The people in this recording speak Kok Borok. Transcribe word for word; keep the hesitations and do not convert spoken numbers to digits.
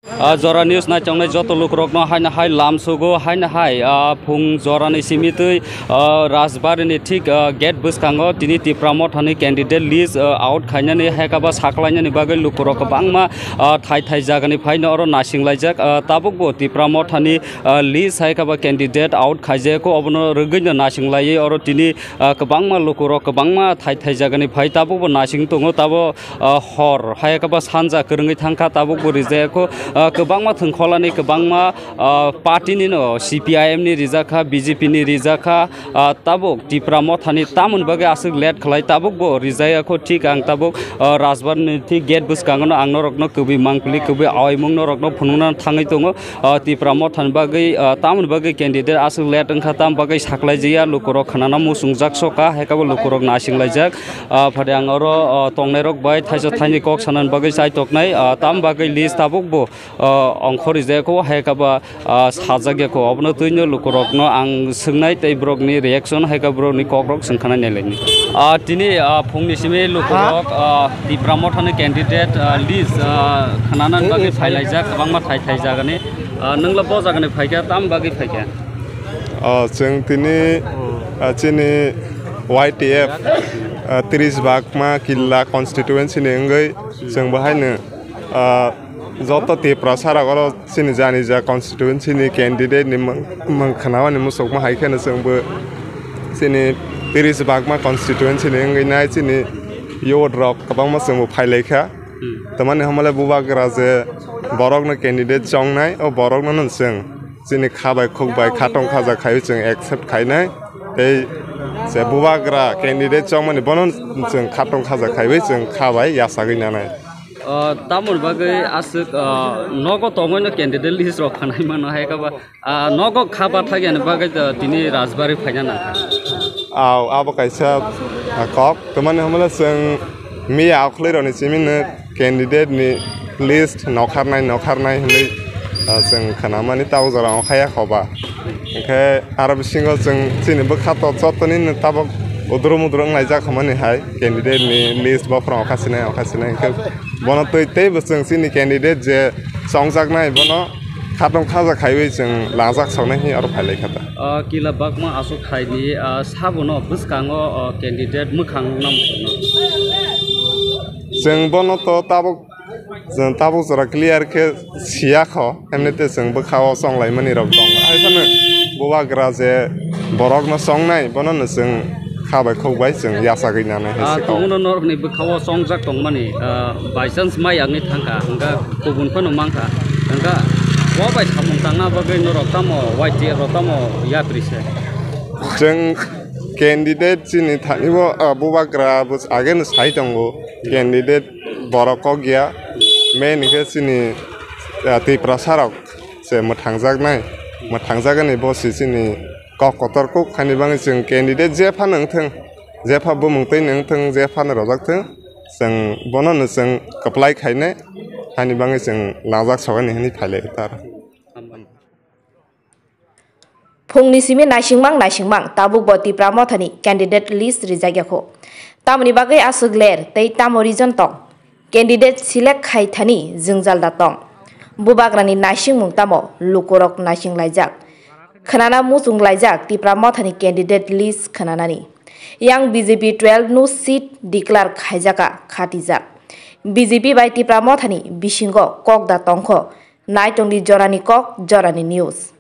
Ah, Jora News naichongnai joto lukurokno haino hai lamsugo, haino hai, ah, phung jorani simi twi, ah, Rajbari ni thik, ah, gate bwskango tini Tipra Mothani candidate list, ah, out khainani, hai khe ba saklainani bagwi lukurok kwbangma, ah, thai thai jagani phaino oro nasinglaijak. Ah, tabukbo Tipra Mothani, ah, list hai khe ba candidate out khaijak, obono rwgwino nasinglaiwi oro tini, ah, kwbangma lukurok kwbangma thai thai jagani phai tabukbo nasing tongo. Tabo ah, hor hai khe ba sanja kwrwngwi thangkha, tabukbo rijayakho, ah, kwbangma thwngkholani kwbangma, ah, party ni no, C P I M ni rijakha, B J P ni rijakha, ah, tabuk Tipra Mothani tamoni bagwi aswk late khlai, tabukbo rijayakho. Thik ang tabuk, ah, Rajbari ni thik gate bwskango no ang norokno kwbwi mangpili kwbwi awaimung norokno phunukna thangwi tongo. Ah, Tipra Mothani bagwi, ah, tamoni bagwi candidate aswk late wngkha, tam bagwi saklaijaya, lukurok khwnana muchungjak soka, hai khe bo lukurok nasinglaijak. Ah, phade ang oro, ah, tongnairok bai thaisa thaini kok sanani bagwi chai toknai, ah, tam bagwi list tabukbo, ah, ongkhorjak o, hai khe ba, ah, sajak ya kho. Obono twino lukurokno ang swngnai tei borokni reaction hai khe borokni kokrok swngkhanai nailaini. Ah, tini, ah, phungni simi lukurok, ah, Tipra Mothani candidate, ah, list, ah, khnanani bagwi phailaijak, kwbangma thai thai jagani. Ah, nwngla bo jagani phaikha, tam bagwi phaikha? Ah, chwng tini, ah, chini Y T F, ah, tris Bagma Killa constituency ni wngwi chwng bo haino, ah, joto Tiprasa rok oro chini jani ja constituency ni candidate ni mwng, mwng khwnamani muchungma hai kheno chwngbo chini tris Bagma constituency ni wngwi nai chini youth rok kwbangma chwngbo phailaikha. Hmm. Tamani hamale bubagra je borokno candidate chongnai, o borokno no chwng chini kha bai khuk bai khatong khaja khaiwi chwng accept khainai. Tei je bubagra candidate chongmani bono chwng khatong khaja khaiwi chwng kha bai yachagwi nanai. Ah, tamoni bagwi aswk, ah, nogo tongmano candidate list rok khanai mano hai khe ba, ah, nogo kha bathakya ni bagwi tini Rajbari phaina nangkha. Aw, abo kaisa, ah, kok. Tamani hamle chwng miya akhwlwi rokni simi no candidate ni list nokharnai nokharnai hinwi, ah, chwng khnamani tabuk jora ongkhaya khoba. Hinkhe aro bisingo chwng chini bwkha to jotoni no tabuk udro mudro wnglaijak hwnmani hai candidate ni list bophorong okha sinai okha sinai hinkhe bono twi teibo chwng chini candidate je chongjaknai bono khatong khaja khaiwi chwng langjak soknai hinwi oro phailaikha ta. Ah, Kila Bagma Achuk Thaini, ah, sabono bwskango, ah, candidate mwkhang nukna muchungno. Chwng bono to tabuk Chwng tabuk jora clear khe siya kho, emnite chwng bwkha-o chonglaimani rok tongo. Hai phano bubagra je borokno chongnai, bonono chwng kha bai khuk bai chwng yachagwi nanai hai se kok. Tongmano norokni bwkha-o chongjak tongmani, ah, by chance mai yakni thangkha, hwnkha kubun phano mankha, hwnkha o bai samung tangna bagwi norok tamo Y T F rok tamo yapri se? Chwng candidate chini thani bo, ah, bubagra bo ageno sai tongo, candidate borok kok ya, main hwnkhe chini, ah, Tiprasa rok se mwthangjaknai, mwthangjagani bo se chini kok kotor kuk, haini bagwi chwng candidate jephano wngthwng, jepha bumung twi wngthwng, jephano rojak thwng, chwng bonono chwng kwplai khainai, haini bagwi chwng langjak sogani hinwi phailai tar. Phungni simi naisingmang naisingmang tabukbo Tipra Mothani candidate list rijak yakho. Tamoni bagwi aswk ler tei tamo reason tong? Candidate select khai thani jwngjal da tong? Bubagrani naisingmung tamo lukurok naisinglaijak? Khwnana muchunglaijak Tipra Mothani candidate list khwnanani. Yang B J P twelve no seat declare khaijaka khatijak. B J P bai Tipra Mothani bisingo kok da tongkho. Naitongdi Jorani Kok, Jorani News.